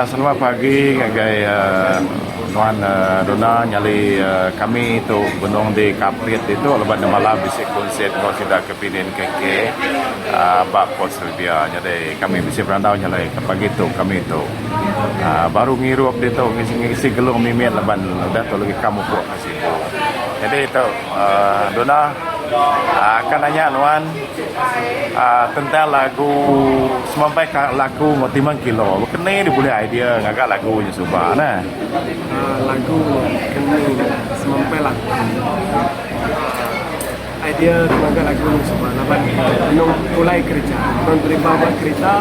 Selamat pagi ngagai nuan Dona nyali kami tu benung di Kapit ditu laban demalam bisi kunsit enggau sida ke pinin KK ba Port Selvia. Nyadi kami bisi berandau nyalai ke pagi tu kami tu baru ngirup ditu ngisi gelung mimit laban udah tu lagi ka mupuk ke Sibu. Nyadi tu Dona akan nanya nuan tentang lagu semampai ka laku enggau timang kilo. Baka ni deh bulih idea ngaga lagu nya suba neh. Lagu nya keni semampai laku. Idea ke ngaga lagu nya suba laban benung pulai kereja benung deriba ba kerita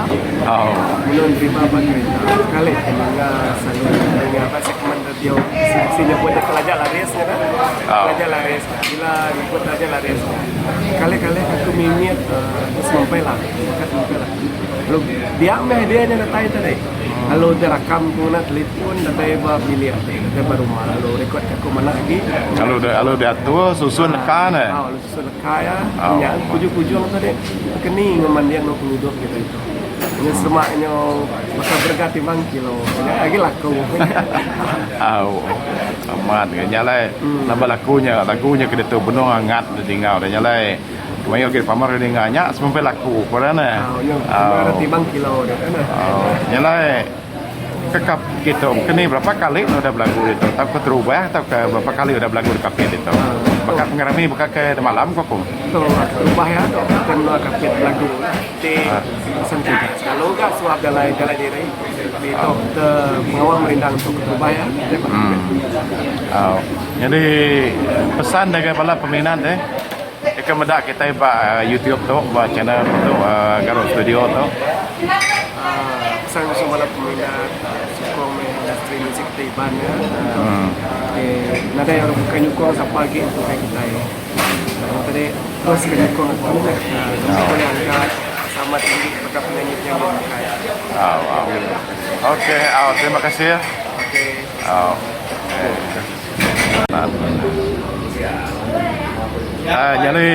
benung deriba ba kerita sekali ke ninga selalu ninga ba segmen radio bisi nyebut nya pelajar laris nya dah pelajar laris bila nyebut pelajar laris nya kali kali aku mimit uhh semampai lagu ka semampai lagu lalu dia meh idea nya datai tadi lalu dirakam ku ngena telefon datai ba bilik ti datai ba rumah lalu rekod ka ku manah agi. Lalu lalu diatur susun leka ne. Au lalu susun leka iya nya kujung kujung tadi keni ngemanding enggau pengidup kitai tu. Nya sema nyo baka berega timbang kilo nya agi laku. Au amat nya alai laban laku nya lagu nya ke ditu benung angat didinga nya alai. Mayuh agi pamar dinga nya semampai laku ku orang neh. Nya alai kekap kitu keni berapa kali ne udah belagu ditu tauka terubah tauka berapa kali udah belagu di kapit ditu. Baka pengerami baka ke demalam ku aku. Tu terubah iya tu kitai menua kapit belagu ti pesan kerja. Selalu ga suah jalai jalai diri ditu ke pengawa merindang tu keterubah iya. Nyadi pesan ngagai bala peminat eh. Deka meda kitai ba YouTube tu ba channel tu Garut Studio tu. Pesan ngasuh bala peminat sukong meh industri muzik kitai Iban nya. Nadai orang bukai nyukong sapa agi bukai kitai. Tadi terus ke nyukong aku meh sampai boleh angkat sama tinggi baka penyanyi-penyanyi bukai. Okey, terima kasih. Okey. Nyadi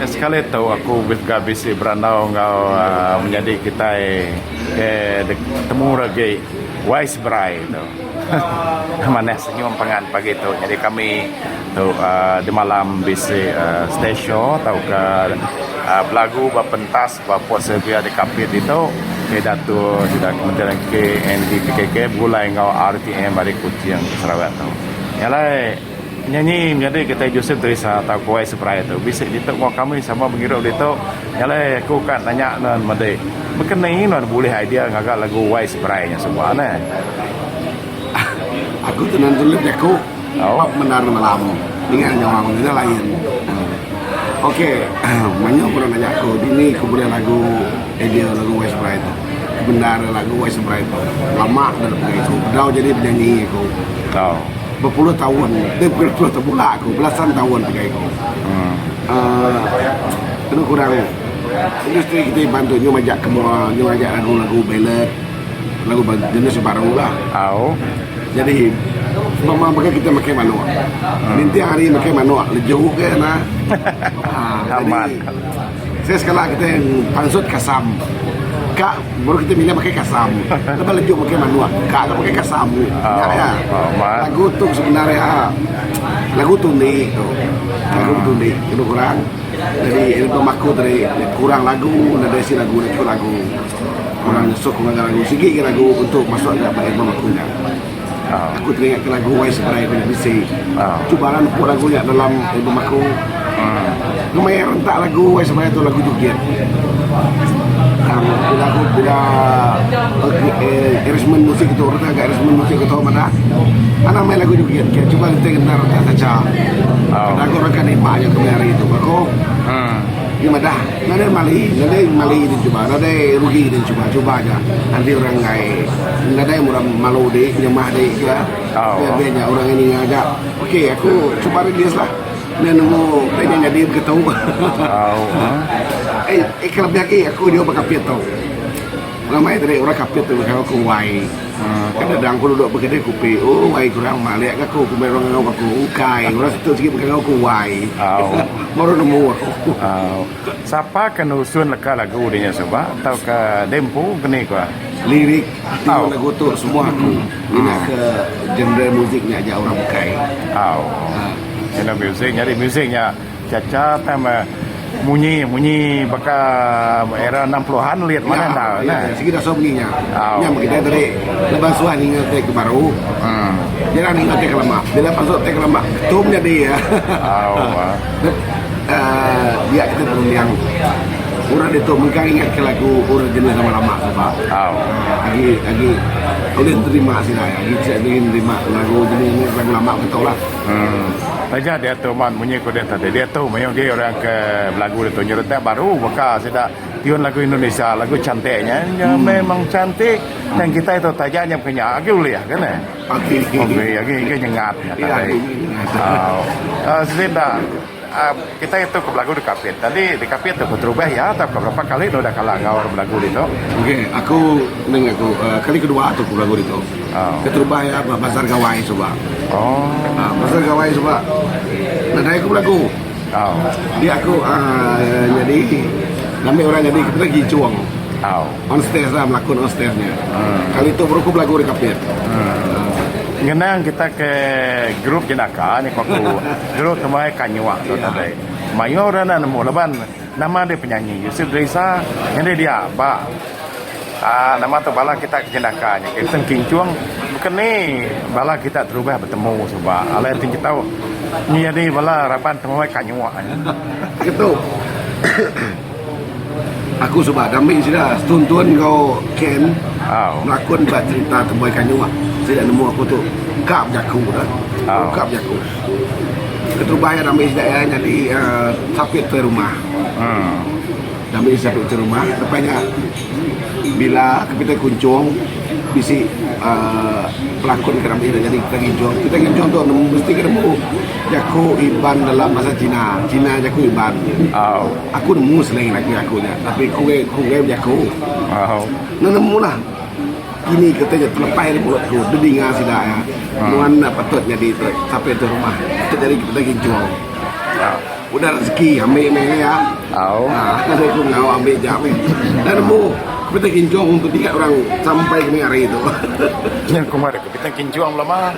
sekali tu aku ga bisi berandau enggau menyadi kitai ke temu agi wise berai tu. Manah senyum pangan pagi tu nyadi kami tu demalam bisi stage show tauka belagu ba pentas ba Port Sylvia di Kapit ditu ke diatur sida Kementerian KNDPKK begulai enggau RTM ari Kuching Sarawak tu. Nya alai penyanyi menyadi kitai Joseph Teresa tauka Wai Seberai tu bisi ditu enggau kami sama bengirup ditu. Nya alai aku ka nanya ne madi baka ni nuan bulih idea ngaga lagu Wai Seberai nya suba neh. Aku tu nan tulis jaku ba bendar malam ninga nyawa aku nya lain. Okey mayuh orang nanya aku dini ku bulih lagu idea lagu West Bright tu. Kebendar lagu West Bright tu lama dah dep aku bedau jadi penyanyi aku. Bepuluh taun deh bukan bepuluh taun bula aku belasan taun pegai aku. uhh kenu kurang industri kitai Iban tu nyu majak ke mua nyu majak lagu-lagu ballad. Lagu jenis baru lah. Au. Jadi mama baka kita makai manuk. Ninting hari makai manuk leju ke nah. Ha, Amat. jadi saya sekala kita pansut kasam. Ka baru kita milih makai kasam. Lepas leju makai manuk, ka ka makai kasam. Au. Nya ya. Amat. Lagu tu sebenarnya lagu tundi tu. Lagu tundi kena kurang. Jadi album aku tadi kurang lagu, nadai si lagu, nadai cukup lagu. Orang nyesuk ku ngaga lagu sigi ga lagu untuk masuk ga ba album aku nya. Aku teringat ke lagu Wai Seberai Bila Bisi. Cuba lah nepuk lagu nya dalam album aku. Ngemaya rentak lagu Wai Seberai tu lagu joget. Tang bila aku bila arrangement musik tu rentak ga arrangement musik tu madah anang mai lagu joget ke cuba kita ngena rentak saja. Kada aku orang ka nipak nya kemaya hari tu aku. Nya madah. Nadai mali, nadai mali deh cuba, nadai rugi deh cuba, cuba aja. Nanti orang enggai, nadai orang malu deh, nyemah deh ke. Biar nya orang ninga aja. Okey, aku cuba release lah. Enda nemu nya nyadi begitu. Eh, eh kelebih agi aku diau ba kapit tu. Orang mai tadi orang Kapit tu ngangau aku wai. Kadang aku duduk bekedai kopi, oh wai kurang malik ga aku kumbai orang ngangau aku ukai. Orang situ sigi bekangau aku wai. Baru nemu aku. Sapa ke nusun leka lagu dinya suba tauka dempu keni ku. Lirik tiun lagu tu semua aku mina ke genre muzik nya aja orang bukai. Au. Genre muzik nyadi muzik nya caca tang munyi munyi baka era 60-an lit manah enda neh. Sigi dasuh munyi nya. Nya meh kitai tadi laban suah ninga tek ke baru. Jarang ninga tek ke lama. Bila masuk tek ke lama ketum nyadi. Au. Dia kita berunding orang ditu mengkang ingat ke lagu orang jenis lama lama suba. Agi agi ulih nerima sida agi sida agi nerima lagu jenis lagu lama betul lah. Taja diatu man munyi ku deh tadi diatu mayuh agi orang ke belagu ditu nyeretak baru baka sida tiun lagu Indonesia lagu cantik nya nya memang cantik tang kitai tu taja nya pun nya agi ulih ke neh. Agi agi agi nyengat nya tadi. Sida kitai tu ke belagu di Kapit tadi di Kapit tu keterubah iya tauka berapa kali ne udah kala enggau orang belagu ditu. Okey aku ning aku kali kedua tu aku belagu ditu. Keterubah iya ba Bazar Gawai suba. Bazar Gawai suba nadai aku belagu. Dia aku nyadi ngambi orang nyadi keterubah Gichung. On stage lah melakun on stage nya. Kali tu baru aku belagu di Kapit. Ngenang kita ke group jenaka nya ku aku. Group temuai Kanyuak tu tadi. Mayuh orang enda nemu laban nama dia penyanyi Yusuf Drisa nyadi dia ba aaa nama tu bala kita ke jenaka nya Captain Kinchung baka ni bala kita terubah betemu suba alai ti tau nyadi bala raban temuai Kanyuak nya. Ketu. Aku suba dambi sida setuntun enggau Ken melakun ba cerita Temboi Kanyuk. Sida nemu aku tu ka bejaku dah. Ka bejaku. Keterubah iya dambi sida iya nyadi uhh sapit tuai rumah. Dambi sapit tuai rumah lepas nya bila Kapten Kunchong bisi uhh pelakon ke dambi ira nyadi Kapten Kunchong. Kapten Kunchong tu mesti ke nemu jaku Iban dalam bahasa Cina. Cina jaku Iban. Aku nemu slang lagi aku nya tapi ku enggai ku enggai bejaku. Enda nemu lah kini ke te telepai ari mulut ku dedinga sida iya nuan enda patut nyadi tu sape tu rumah patut nyadi ke peda ginjung. Udah rezeki ambi meh iya. Nadai ku enggau ambi ja meh. Enda nemu ke peda ginjung tu diga orang sampai ke hari tu. Nya ku meri ke peda ginjung belama.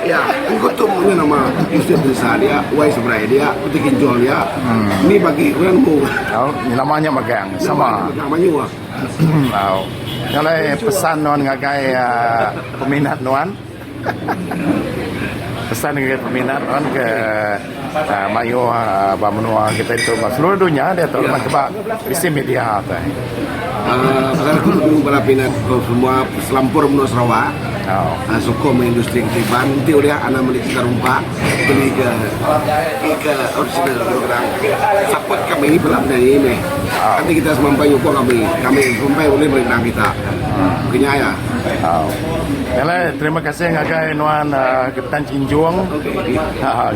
Ya, engku tu menya nama Yusuf Desa dia, Wai Seberai dia, Putih Kinjol dia. Ni bagi orang nemu. Au, nama nya megang sama. Nama mayuh. Au. Nya alai pesan nuan ngagai peminat nuan. Pesan ngagai peminat nuan ke mayuh ba menua kitai tu ba seluruh dunya diatu laban ke ba bisi media tu. Pasal aku nuju bala peminat semua selampur menua Sarawak. Sukung meh industri kitai Iban enti ulih anang meli cerita rumpak beli ke ke original orang support kami bala penyanyi meh enti kita semampai nyukung kami kami semampai ulih merindang kita ke nya iya. Alai terima kasih ngagai nuan Kapitan Chinjung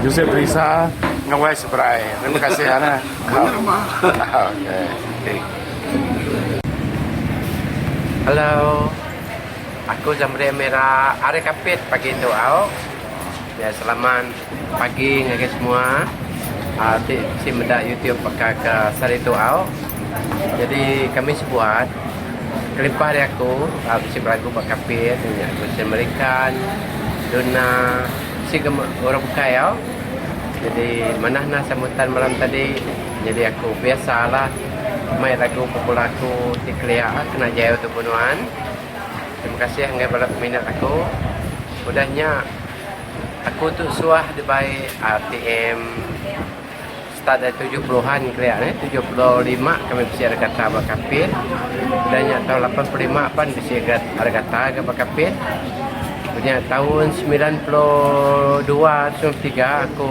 Joseph Risa enggau Wai Seberai terima kasih nah. Okey. Hello. Aku Zamri Amira ari Kapit pagi tu au. Ya selamat pagi ngagai semua uhh ti bisi meda YouTube baka ke sehari tu au. Jadi kami sebuat kelimpah ari aku uhh bisi belagu ba Kapit nya Gusti Merikan, Duna bisi ga orang bukai au. Jadi manah nah sambutan malam tadi jadi aku biasalah mai lagu popular aku ti kelia kena jayau tubuh nuan. Terima kasih ngagai bala peminat aku. Udah nya aku tu suah dibai RTM start dari 70-an kelia eh 75 kami bisi regata ba Kapit. Udah nya tahun 85 pan bisi regata ga ba Kapit. Udah nya tahun 92 93 aku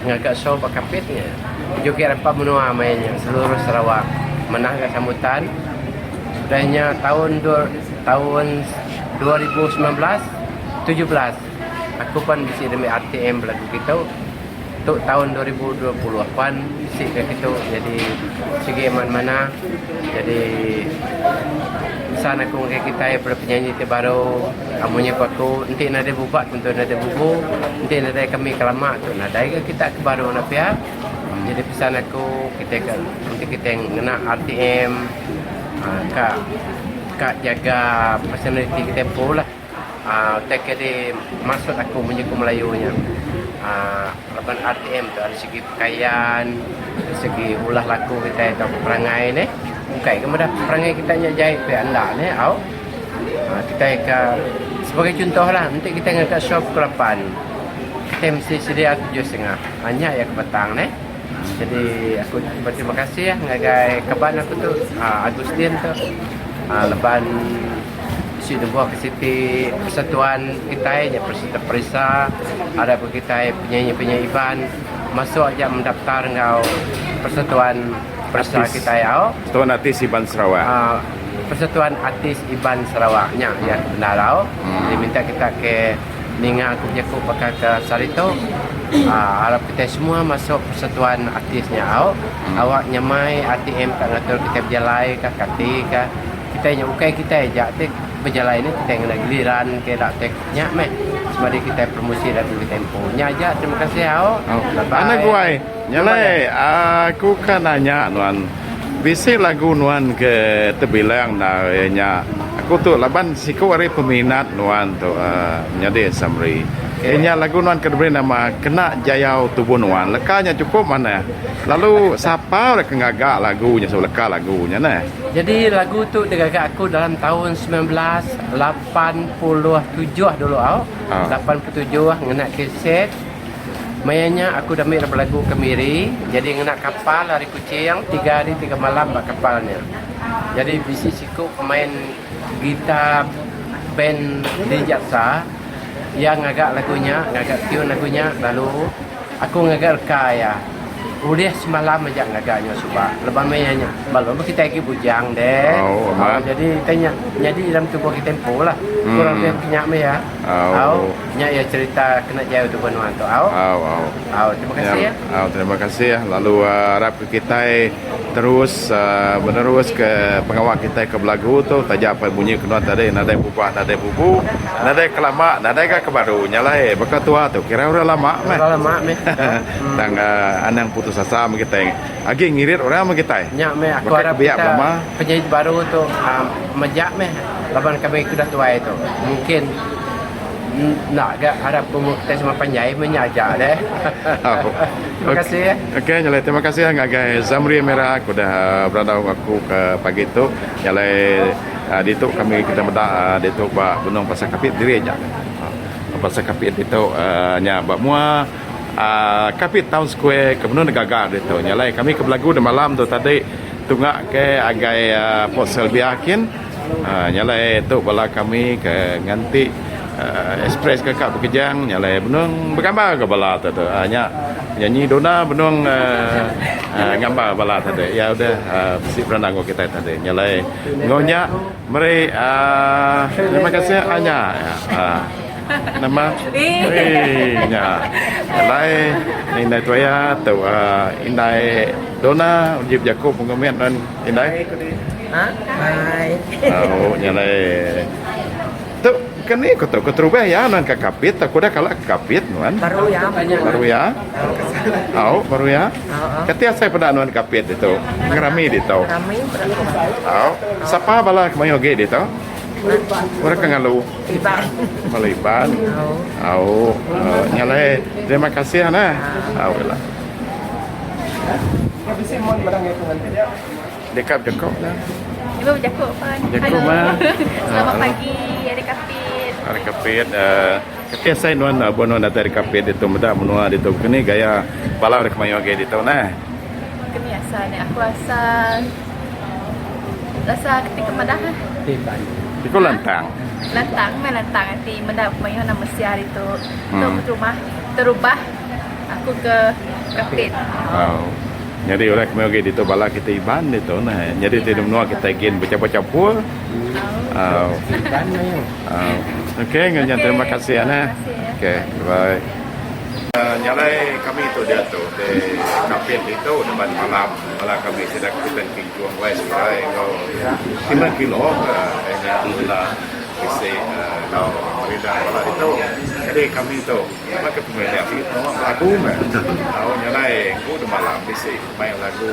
ngaga show ba Kapit nya. Joget rampa menua maya nya seluruh Sarawak. Manah ga sambutan. Udah nya taun taun 2019 17 aku pan bisi demi RTM belagu kitu. Tu taun 2020 pan bisi ga kitu jadi sigi amat manah jadi pesan aku ngagai kitai bala penyanyi ti baru munyi ku aku enti nadai buba tentu nadai bubu enti nadai kami ke lama tu nadai ga kita ke baru enda pia jadi pesan aku kitai ka enti kitai ngena RTM uhh ka ka jaga personality kitai empu lah. Aaa utai ke di maksud aku munyi ku Melayu nya aaa laban RTM tu ari segi pekayan ari segi ulah laku kitai tauka perangai neh bukai ke meda perangai kitai nya jai pia enda neh au aaa kitai ka sebagai chuntoh lah enti kitai ngaga show pukul lapan kitai mesti sedia tujuh setengah aaa nya iya ke batang neh jadi aku beterima kasih ngagai kaban aku tu aaa Agustin tu aaa laban. Bisi nembuh ke siti persatuan kitai nya Persatuan Perisa arap ke kitai penyanyi-penyanyi Iban masuk aja mendaftar enggau Persatuan Perisa kitai au. Persatuan Artis Iban Sarawak. Aaa Persatuan Artis Iban Sarawak nya iya ke bendar au. Jadi minta kita ke ninga aku bejaku baka ke sehari tu aaa arap kitai semua masuk Persatuan Artis nya au. Awak nyamai RTM ka ngatur kitai bejalai ka kati ka. Kitai nya ukai kitai aja ti bejalai ne kitai ngena giliran ke ila ti nya meh semadi kitai promosi lagu kitai empu. Nya aja terima kasih au. Bye bye. Anak guai, nya alai aku ka nanya nuan bisi lagu nuan ke tebilang enda iya nya aku tu laban siku ari peminat nuan tu menyadi Samri. Iya nya lagu nuan ke diberi nama Kena Jayau Tubuh Nuan leka nya chukup manah lalu sapa orang ke ngaga lagu nya leka lagu nya neh. Jadi lagu tu digaga aku dalam taun 1987 dulu au. 87 ngena kaset. Maya nya aku dah mih belagu ke Miri, jadi ngena kapal ari Kuching tiga hari tiga malam ba kapal nya. Jadi bisi siku pemain gitar band di Jaksa iya ngaga lagu nya, ngaga tune lagu nya lalu aku ngaga leka iya. Ulih semalam aja ngaga nya suba lebuh maya nya balu meh kitai agi bujang deh. Oh, Au jadi kitai nya nyadi dalam tubuh kitai empu lah. Kurang lebih nya meh iya. Au nya iya cerita kena jauh tubuh nuan tu au. Au au. Au terima kasih ya. Au terima kasih lalu arap ke kitai terus menerus ke pengawa kitai ke belagu tu taja pan munyi ke nuan tadi nadai bubah nadai bubu nadai ke lama nadai ga ke baru nya alai baka tua tu kira orang lama meh. Orang lama meh. Tang anang putus asa meh kitai. Agi ngirit orang meh kitai. Nya meh aku Baka arap ke biak kita belama. penyanyi baru tu aaa mejak meh laban kami ke udah tuai tu mungkin enda ga arap umur kitai semua panjai meh nya aja deh. Terima kasih. Okey nya alai terima kasih ngagai Zamri Mera ke udah berandau enggau aku ke pagi tu. Nya alai ditu kami kita meda ditu ba Benong Pasar Kapit diri aja. Pasar Kapit ditu nya ba mua Kapit Town Square ke benung digaga ditu. Nya alai kami ke belagu da malam tu tadi tunga ke agai Port Selvia kin. Nya alai tu bala kami ke nganti express ke ka bekejang nya alai benung begambar ga bala tu tu. Nya penyanyi Dona benung ngambar bala tadi. Iya udah bisi berandau enggau kitai tadi. Nya alai enggau nya meri terima kasih anya. Nama? Hei nya. Alai indai tuaya tu indai Dona uji bejaku pengumin nuan indai. Hai. Au nya alai tu ke ni ku tu keterubah iya nuan ke Kapit aku udah kala ke Kapit nuan. Baru iya. Baru iya. Au baru iya. Kati asai peda nuan Kapit ditu ngerami ditu. Rami. Au sapa bala ke mayuh agi ditu? Orang ke ngalu. Iban. Bala Iban. Au. Nya alai terima kasih nah. Au ila. Deka bejaku lah. Ibu bejaku pan. Bejaku mah. Selamat pagi ari Kapit. Ari Kapit. Kati asai nuan buah nuan datai ari Kapit ditu meda menua ditu keni gaya bala orang ke mayuh agi ditu nah. Keni asal ne aku asal Rasa ti ke madah eh. Iku lantang. Lantang meh lantang ati meda mayuh nama mensia ditu. Tu keterubah terubah aku ke Kapit. Au. Nyadi orang ke mayuh agi ditu bala kita Iban ditu neh. Nyadi ti menua kitai gin bechampur-champur. Au. Iban mayuh. Au. Okey enggau nya terima kasih neh. Okey bye. Nyalai kami tu diatu di Kapit ditu depan malam bala kami sida Kapitan Kinjung Wai Seberai enggau Timah Kilo ke nya bela bisi enggau merindang bala ditu. Jadi kami tu nama ke pemerindang sigi pengawa belagu meh. Tau nyalai engku demalam bisi mai lagu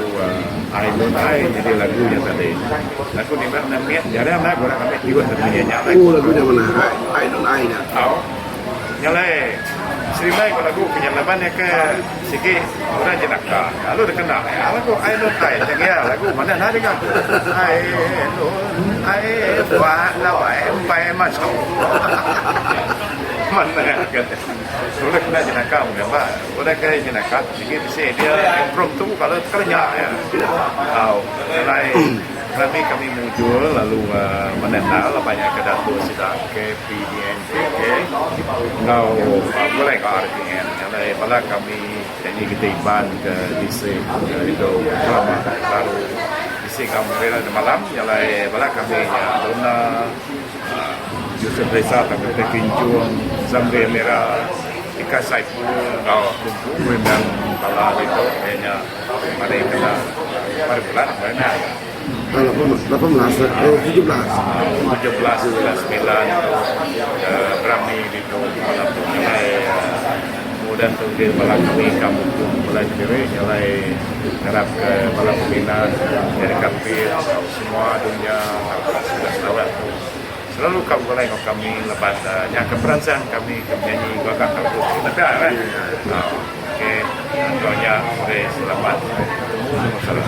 Ai Lun Ai nyadi lagu nya tadi. Lagu nimbak enda mit jarang enda guna kami tiun tapi nya lagu. Oh lagu nya manah Ai Lun Ai nya. Tau. Nya alai, serimbai enggau lagu ke nya laban iya ke sigi orang jenaka lalu dikena iya lagu ai lun ai nya iya lagu manah nah dinga ai lun ai buah lawai empai masuk manah ke udah kena jenaka mega ba udah ke jenaka sigi bisi dia impromptu kalau tekala nya iya tau alai kami kami mujur lalu manah endar laban iya ke datur sida KPDN. PK enggau begulai enggau RTM nya alai bala kami penyanyi kitai Iban ke bisi ditu selama baru bisi enggau merira demalam nya alai bala kami nya Dona uhh Joseph Reza tauka Peter Kinjung, Zamri Amira, Ika Saiful enggau aku empu merindang bala ditu iya nya mari kena hari bulan meri nya. 17 bulan semilan tu berami ditu malam tu nyalai udah tu di bala kami ka mukum bala kediri nyalai ngarap ke bala peminat nyadi kapit enggau semua dunya tauka sida Sarawak tu selalu ka begulai enggau kami laban nya ke peransang kami ke menyanyi gaga lagu ti meda lah. Okey enggau nya meri selamat betemu enggau salam.